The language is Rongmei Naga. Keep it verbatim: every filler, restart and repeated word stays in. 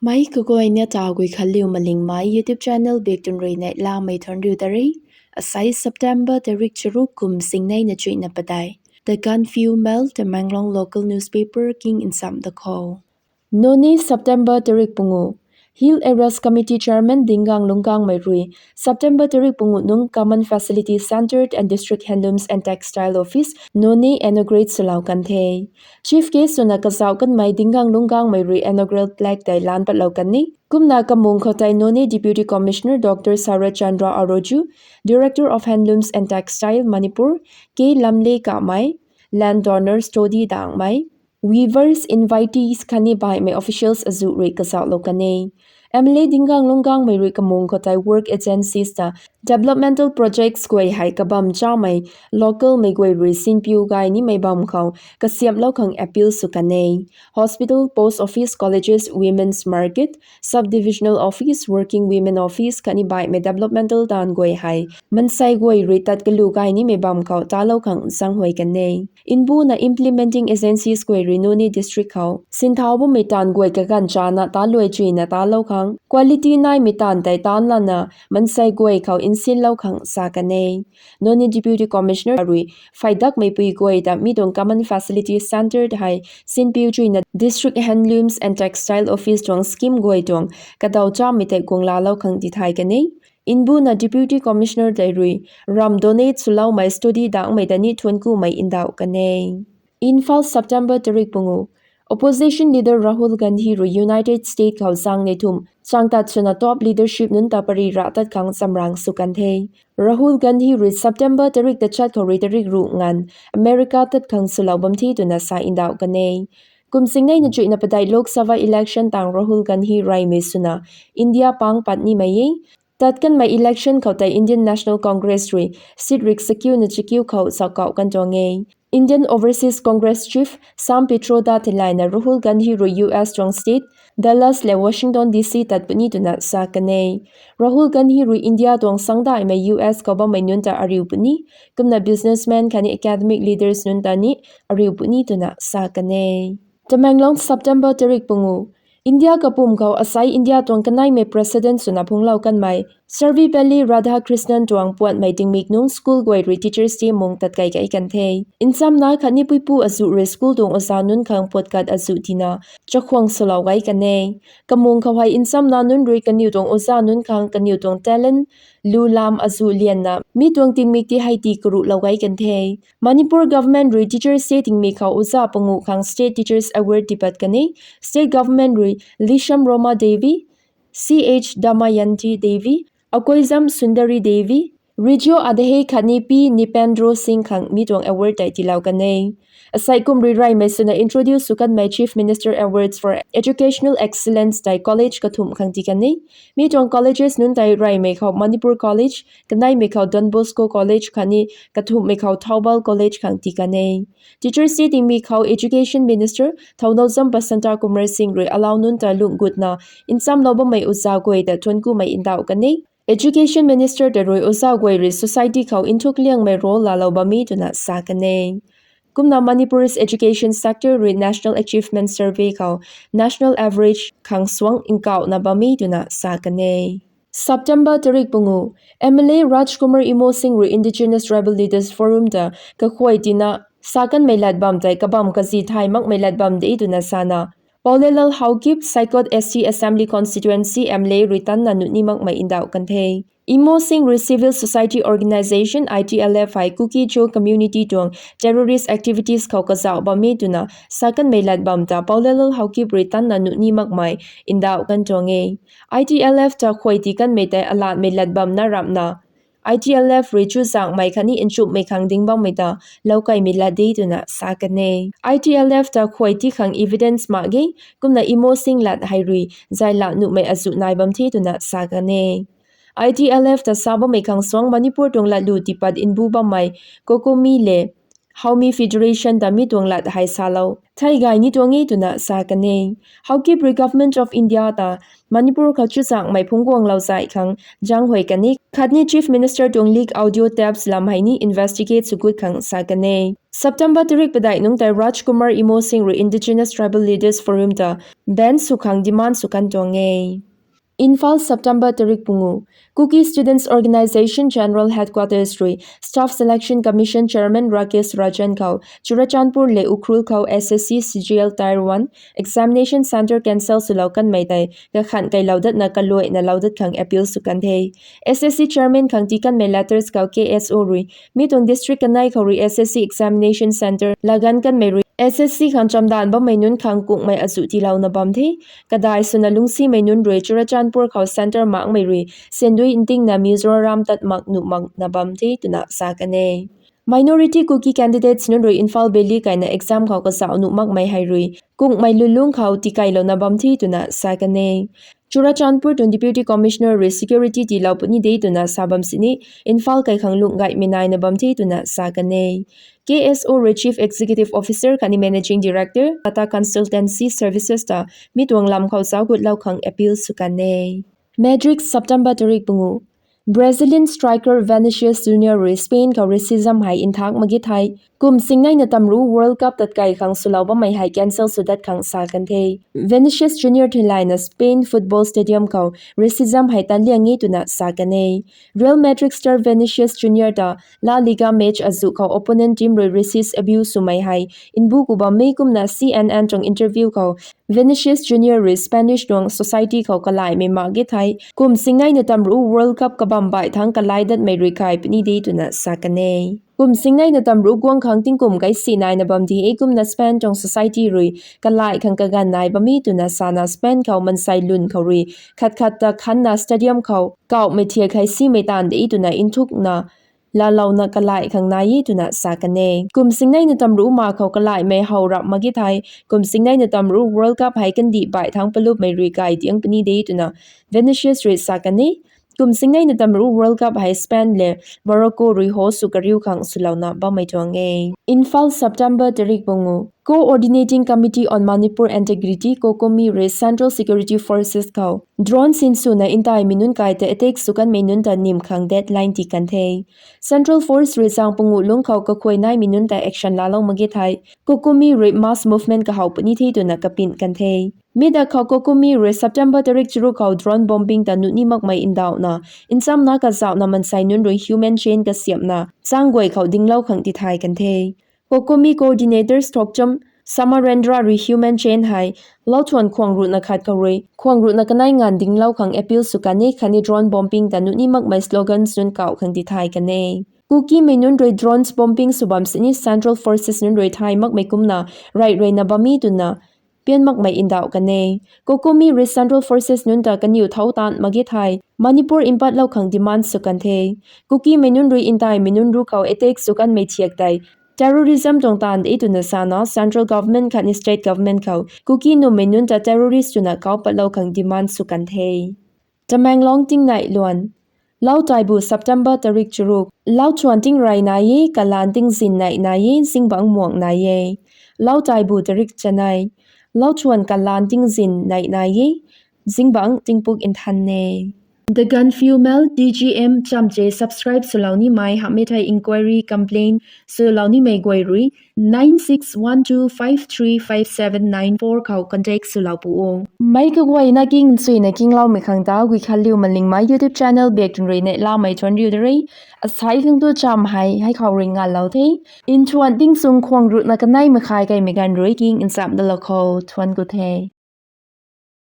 Mei kaguayna ta Guikhanliu Malingmei YouTube channel bik tun rui neihlamei thuanc riu ta re. Asai September tarik charuk kum singneina chuihna padeih. The Gaanphiu Mail, Tamenglong local newspaper king nchamh da khou. Noney, September tarik pungu. Hill Areas Committee Chairman Dingang Lungkangmei rui September tarik pungu nung Common Facility Centred and District Handlooms and Textile Office Noney inaugurate swlou kan the. Chief guest swna kazauh kanmei Dingang Lungkangmei rui inaugural plaque tei lan patlou kan e. Kumna kamung khou tei Noney Deputy Commissioner Doctor Sarat Chandra Aroju, Director of Handlooms and Textile Manipur, K Lamle Kamei, land donors Todi Dangmei, weavers, invitees khatni baihmei officials azuh rui kazauhlou kan e. M L A Dingang Lungkangmei rui kamung khou tei work agencies ta developmental projects guay hei kabam chamei localmei guay rui sinpiu gay nimei bam khou kasiamhlou khang appeal sw kan e. Hospital, post office, colleges, women's market, sub-divisional office, working women office khatni baihmei developmental taanv guay hei mansei guay rui tat kalu gay nimei bam khou talou khang zaenghuay kan e. Nbuna implementing agencies guay rui Noney district khou sinthau bammei taanv guay kaganv chana taluai chuina talou khang, quality naimei taanv tei taanc lana mansei guay khou nsinlou khang sa kan e. Noney Deputy Commissioner rui pheydakmeipui guay ta mi tuang Common Facility Centre hei sinpiu chuina District Handlooms and Textile Office tuang scheme guay tuang kadaw chammei tei guanglalou khang tithay kan e. Nbuna Deputy Commissioner tei rui ram donate swloumei Todi Dangmei ta ni thuanckumei ndauh kan e. Imphal, September tarik pungu. Opposition leader Rahul Gandhi rui United States khou zaengnei thumh changtat swna top leadership nunc ta pary rah tat khang chamrang sw kan the. Rahul Gandhi rui September tarik tachat khou rui tarik ruh nganv America tat khang swlou bam the twna sa ndauh kan e. Kum singneina chuihna padeih Lok Sabha election tang Rahul Gandhi reymei swna India pang pat nimei e. Tat kanmei election khou tei Indian National Congress rui seat rik sakiuna chakiu khou zauckauh kan tuang e. Indian Overseas Congress Chief Sam Pitroda theilayna Rahul Gandhi rui U S tuang state Dallas lev Washington D C tat puni twna sa kan e. Rahul Gandhi rui India tuang sangdaihmei U S khou bammei nunc ta ariu puni, kumna businessman khatni academic leaders nunc ta ni ariu puni twna sa kan e. Tamenglong, September tarik pungu. India kapwm khou asai India tuang kaneimei president swna phungclou kanmei Sarvepalli Radhakrishnan tuang puanmei tingmik nung school guay rui Teachers' Day mung tatkei kai kan the. Nchamna khatni puipu azuh rui school tuang oza nunc khang puatkat azuh tina chakhwang swlou gay kan e. Kamung khou hei nchamna nunc rui kaniw tuang oza nunc khang kaniw tuang talent, lu lam azuh lianna mi tuang tingmik ti hei ti karuhlou gay kan the. Manipur government rui Teachers' Day tingmik khou oza panguh khang State Teachers' Award tipat kan e. State government rui Lisham Roma Devi, C H Damayanti Devi, Akoijam Sundari Devi, Rijio Adhe khatni P Nipendro Singh khang mi tuang award tei tiilou kan e. Asai kum rui reymei swna introduce sw kanmei Chief Minister Awards for Educational Excellence tei college kathumh khang ti kan e. Mi tuang colleges nunc tei reymei khou Manipur College, kaneimei khou Don Bosco College khatni kathumhmei khou Thoubal College khang ti kan e. Teachers' Day tingmik khou Education Minister Thounaojam Basanta Kumar Singh rui alau nunc ta lungh gutna nchamlou bammei oza guay ta thuanckumei ndauh kan e. Education Minister ta rui oza guay rui society khou nthuk liangmei role laalou bam e twna sa kan e. Kumna Manipur's education sector rui National Achievement Survey khou national average khang suang nkauhna bam e twna sa kan e. September tarik pungu. M L A Rajkumar Imosing rui Indigenous Tribal Leaders Forum ta kakhuay tina sa kanmei lat bam tei kabam kazi thay makmei lat bam de twna sana Paulelal Haokip, Saikot S C Assembly Constituency M L A rui tanna nuh ni makmei ndauh kan the. Imosing rui civil society organisation I T L F hei Kuki-Zo community tuang terrorist activities khou kazauh bam e twna sa kanmei lat bam ta Paulelal Haokip rui tanna nuh ni makmei ndauh kan tuang e. I T L F ta khuay ti kanmei tei alatmei lat bam na ramhna I T L F rui chuzaenghmei khatni nchumhmei khang ding bammei ta loukaimei lat de twna sa kan e. I T L F ta khuay ti khang evidence mak ge, kumna Imosing lat hei rui zay la nuhmei azuh nai bam the twna sa kan e. I T L F ta sa bammei khang suang Manipur tuang latlu tiipat mbu bammei COCOMI le Haumi Federation ta mi tuang lat hei salou thei gay ni tuang e twna sa kan e. Haokip rui Government of India ta Manipur khou chuzaenghmei phungc guanglou zay khang zaenghuay kan e. Khatni Chief Minister tuang leak audio tapes lam hei ni investigate sw gut khang sa kan e. September tarik padeih nungc tei Rajkumar Imo Singh rui Indigenous Tribal Leaders Forum ta ban sw khang demand sw kan tuang e. Imphal, September tarik pungu. Kuki Students Organisation General Headquarters rui Staff Selection Commission Chairman Rakesh Rajan khou Churachandpur le Ukhrul khou S S C C G L Tier one Examination Centre cancel swlou kanmei tei kakhan keylou datna kaluaina lou dat khang appeal sw kan the. S S C Chairman khang tii kanmei letters khou K S O rui mi tuang district kanei khou rui S S C Examination Centre lagan kanmei rui S S C khang chamdanv bammei nunc khang kungmei azuh tiilouna bam the. Kadai swna lungcsimei nunc rui Churachandpur khou centre makmei rui syndui ntingna Mizoram tat mak nuh makna bam the twna sa kan e. Minority Kuki candidates nunc rui Imphal Valley kaina exam khou kazauh nuh makmei hei rui kungmei lulung khou tikeylouna bam the twna sa kan e. Churachandpur tuang Deputy Commissioner rui security tiilou puni de twna sa bam sini Imphal kai khang lungh gaymei naina bam the twna sa kan e. K S O rui Chief Executive Officer khatni Managing Director Tata Consultancy Services ta mi tuang lam khou zauc gutlou khang appeal sw kan e. Matrix, September tarik pungu. Brazilian striker Vinicius Junior rui Spain khou racism hei nthak mak ge thei, kum singneina tamru World Cup tatkai khang swlou bammei hei cancel sw dat khang sa kan the. Vinicius Junior theilayna Spain football stadium khou racism hei tan liang e twna sa kan e. Real Madrid star Vinicius Junior ta La Liga match azuh khou opponent team rui racist abuse swmei hei nbu ku bammei kumna C N N tuang interview khou Vinicius Junior rui Spanish tuang society khou kalaimei mak ge thei, kum singneina tamru World Cup kabam baih thangc kalai datmei rui kai puni de twna sa kan e. Kum singneina tamru guang khang tingkum kaisi naina bam di e kumna Spain tuang society rui kalai khang kaganv nai bam e twna sana Spain khou mansei lun khou rui khat khat ta khanna stadium khou kauhmei thiak hei simei taanv de twna nthukna laalouna kalai khang nai e twna sa kan e. Kum singneina tamru ma khou kalaimei how rap mak ge thei, kum singneina tamru World Cup hei kandih baih thangc palupmei rui kai diang puni de twna Vinicius rui sa kan e. Kum singneina tamru World Cup hei Spain le Morocco rui host sw kariu khang swlouna bammei tuang e. Imphal, September tarik pungu. Coordinating Committee on Manipur Integrity, COCOMI rui Central Security Forces khou drone sinswna ntaimei nunc kai ta attack sw kanmei nunc ta nim khang deadline tii kan the. Central Force rui zaeng pungu lungc khou kakhuay naimei nunc ta action laalou mak ge thei, COCOMI rui mass movement kahow puni the twna kapin kan the. Mi da khou COCOMI rui September tarik charuk khou drone bombing ta nuh ni makmei ndauhna nchamna kazauhna mansei nunc rui human chain kasiamhna chang guay khou dinglou khang tithay kan the. COCOMI coordinators Thokchom Samarendra rui human chain hei lauthuan khwang ruhna khat khou rui khwang ruhna kanei nganv dinglou khang appeal sw kan e khatni drone bombing ta nuh ni makmei slogans nunc kauh khang tithay kan e. Kukimei nunc rui drones bombing sw bam sini Central Forces nunc rui thay makmei kumna rey reyna bam e twna pian makmei ndauh kan e. COCOMI rui Central Forces nunc ta kaniw thau taanv mak ge thei Manipur mpatlou khang demand sw kan the. Kukimei nunc rui ntaimei nunc ruc khou attack sw kanmei thiak tei terrorism tuang taanv de twna sana Central Government khatni State Government khou Kuki nummei nunc ta terrorist twna kauc patlou khang demand sw kan the. Tamenglong tingnei luan. Lau taibu September tarik charuk. Lau chuan tingrey nai e, kalan tingzin nei nai e, zingbangc muang nai e. Lau taibu tarik chanei. Lau chuan kalan tingzin nei nai e, zingbangc tingpuk nthan e. The Gaanphiu Mail, D G M chamche subscribe swlou nimei hamhmei thei inquiry complaint swlou nimei guay rui nine six one two five three five seven nine four khou contact swlou pu o. Meic kaguayna king nchuina kingloumei khang ta Guikhanliu Malingmei YouTube channel bak tun rui neihlamei thuanc riu de re. Asei khang tu cham hei hei khou rui nganlou the. Nthuan tingchung khwang ruhna kanei makhai kaimei ganv rui king nchamh dalou khou thuanc ku the.